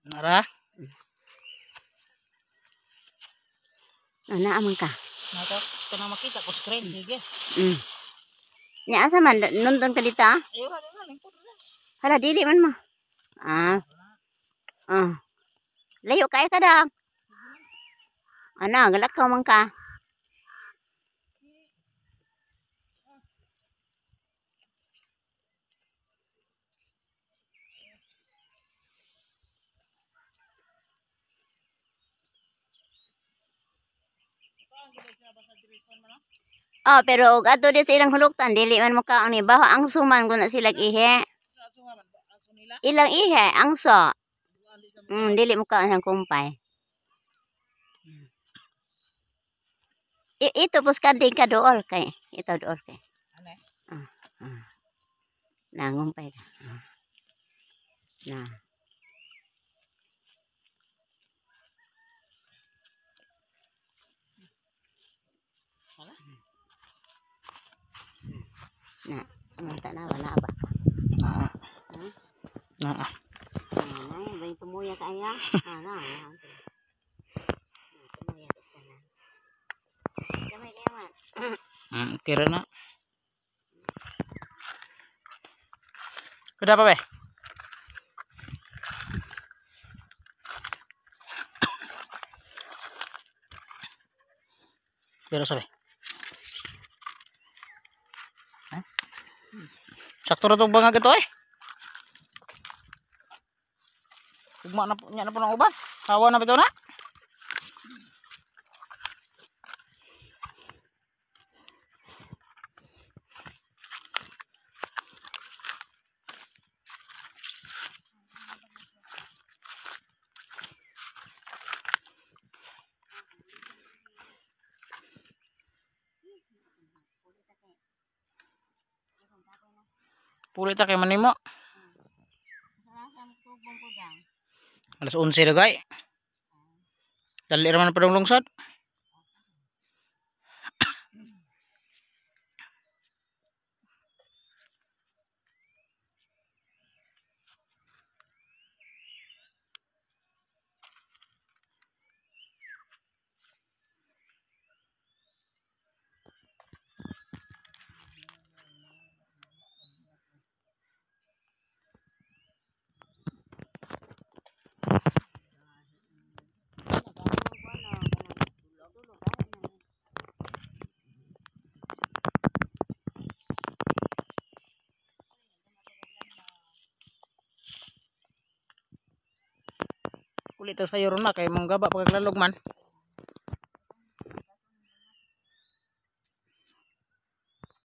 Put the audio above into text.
Nara. Ana aman ka. Nato, kanang makita ko screen sige. Nya asa man nundon ka dito ah? Ayo ra na lingkod na. Hala dili man mo. Ah. Ah. Layo kay ka da. Ana galakaw man ka. Oh, pero og adto di sa ilang huluktan dili man mokaon ni baho ang suman ko na sila ihe. Ilang ihe angso. Dili mokaon sang kumpay. Ito pos kanding ka dool kay. Ito dool kay. Ah, ah. Nangumpay ka. Ah. Na. Na, mata na wala ba? Na. Ha? Na. Na, bay tumuya ka aya. Ah, na. Tumuya ka sa na. Gamay kayo man. Kira na. Kuda pa be? Pero sabi. Sakto ra tong bangag ito eh. Ugma na nya na po ng uban. Hawa na bitaw na. Pulit ta kay manimo. Alas 11 na gay. Dali ra man padung lungsod. Kulit ta sayo ron na kay mong gaba pagkaglalog man.